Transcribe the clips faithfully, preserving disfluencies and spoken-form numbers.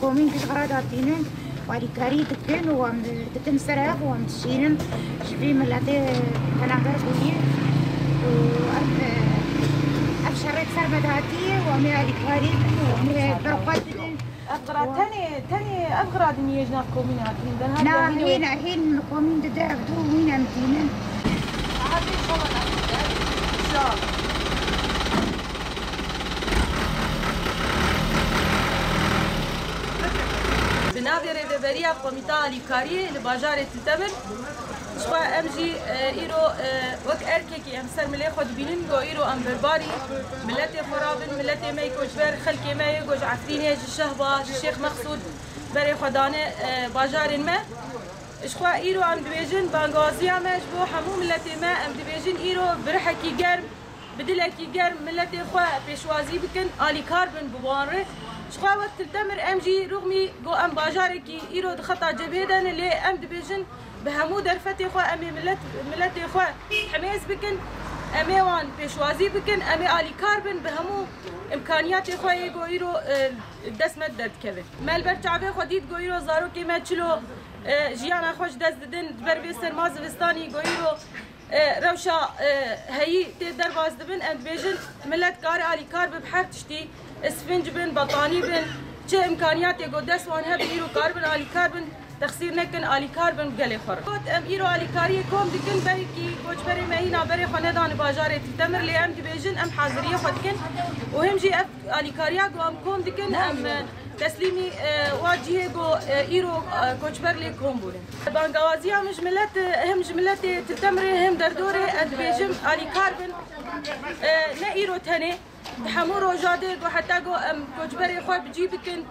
Komîn giş xira datînin. Alîkarî dikin û em dikin ser hev û em dişînin ji vî miletê penaber bûyî û em, ev şerê ser me de hatiye û em ê alîkarî bikin û em ê berxwe bidin. Ev xira tenê, tenê ev xira diniyê ji nav komînê hatî, den Na, hîn, hîn komîn dide ev du hîn em dînin. Bi navê Rêveberiya Komîta Alîkariyê li bajarê Til Temir, jixwe em jî, e, îro, e, wek erkekî em ser milê xwe dibînin, go îro em berbarî miletê xwe rabin, miletê me yê koçber, xelkê me yê go ji Efrînê, ji Şehba, ji Şêx Mexsûd berê xwe dane, e, bajarên me. Jixwe îro em dibêjin bangawaziya me ji bo hemû miletê me, em dibêjin îro bi rihekî germ, bi dilekî germ miletê xwe pêşwazî bikin, alîkar bin bi wan re. Jixwe wek Til Temir em jî rûxmî go em bajarekî îro di xeta cebhê de ne, lê em dibêjin bi hemû derfetê xwe em ê milet, miletê xwe himêz bikin, em ê wan pêşwazî bikin, em ê alîkar bin bi hemû imkaniyatê xwe yê go îro, e, dest me derdikeve. Me li ber çavê xwe dît go îro zarokê me çilo, e, jiyana xwe ji dest didin, di ber vê serma zivistanî go îro, e, rewşa, e, heyî tê derbas dibin. Em dibêjin, milet kare alîkar be bi her tiştî, isfinc bin, betanî bin, çi imkaniyatê go dest wan hebe îro karibin alîkar bin, texsîr nekin, alîkar bin bi gelê xwe re. Got, em îro alîkariyê kom dikin, belkî koçberê me hîna berê xwe nedane bajarê Til Temir, lê em dibêjin, em haziriyê xwe dikin û him jî ev alîkariya ku em kom dikin, em, e, teslîmî, e, wa cihê ku, e, îro, e, koçber lê kom bûne. Bangawaziya min ji milet, e, him ji miletê Til Temirê, him derdorê, ez dibêjim alîkar bin. E, ne îro tenê, di hemû roja dê ku heta ku em koçberê xwe bi cî bikin,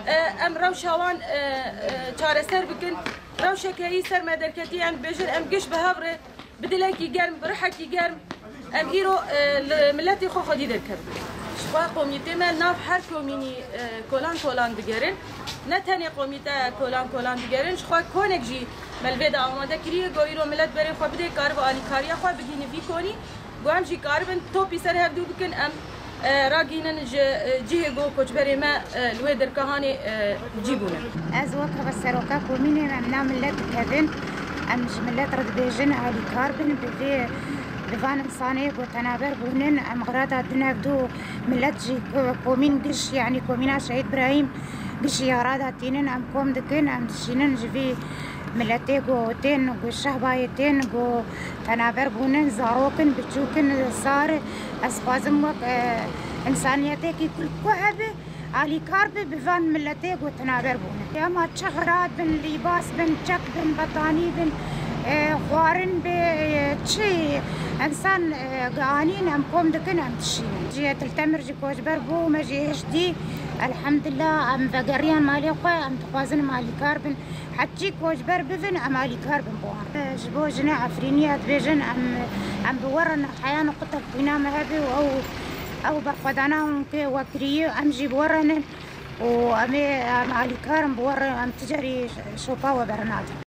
e, em rewşa wan, e, e, çareser bikin. Rewşek heyî ser me derketî, em dibêjin, em giş bi hev re Bi dilekî germ, bi rihekî germ, em îro, e, li miletê xwe xwedî derkevin. Ji xwe komîtê me nav her komînî, e, kolan kolan digerin. Ne tenê komîte kolan kolan digerin, ji xwe konek jî me li vê de amade kiriye, go îro milet berê xwe bidê, karibe alîkariya xwe bigihîne vî konî, go em jî karibin topî ser hevdû bikin, em e, ragihînin ji, e, cihê ku koçberê me, e, li wê derkehanê, e, cî bûne. Ez wek seroka komînê me, em nav milet dikevin, em ji milet re dibêjin, alîkar bin, bi vê, bi van însanê ku tenaber bûnin, em xira da din ev du milet jî ko-, komîn giş, yanî komîna Şehîd Birahîm giş ya ra da tînin, em kom dikin, em dişînin ji vî Miletê ku tên, ku şehbayê tên, ku tenaber bûnin, zarok in, biçûk in, sar, ez dixwazim wek, e, însaniyetêkî kul ku hebe, alîkar be bi van miletê ku tenaber bûne. Ema çi xerat bin, lîbas bin, çek bin, betanî bin, e, xwarin be, e, çi însan, e, anîn, em kom dikin, em dişînin. Ji Til Temir jî koçber bû, me jî hişt dî. Elhamdulillah, em vegeriyan malê xwe, em dixwazin em alîkar bin. Heçî koçber bivin, em alîkar bin bo wan. Ji bo jinê Efrînî ya dibêjin, em, em bi we re ne, heya niqute xwîna me hebe û ew, ew berxwedana hûn ke we kirî, em jî bi we re ne û em ê, em alîkar in bi we re, em ti carî şopa we bernadin.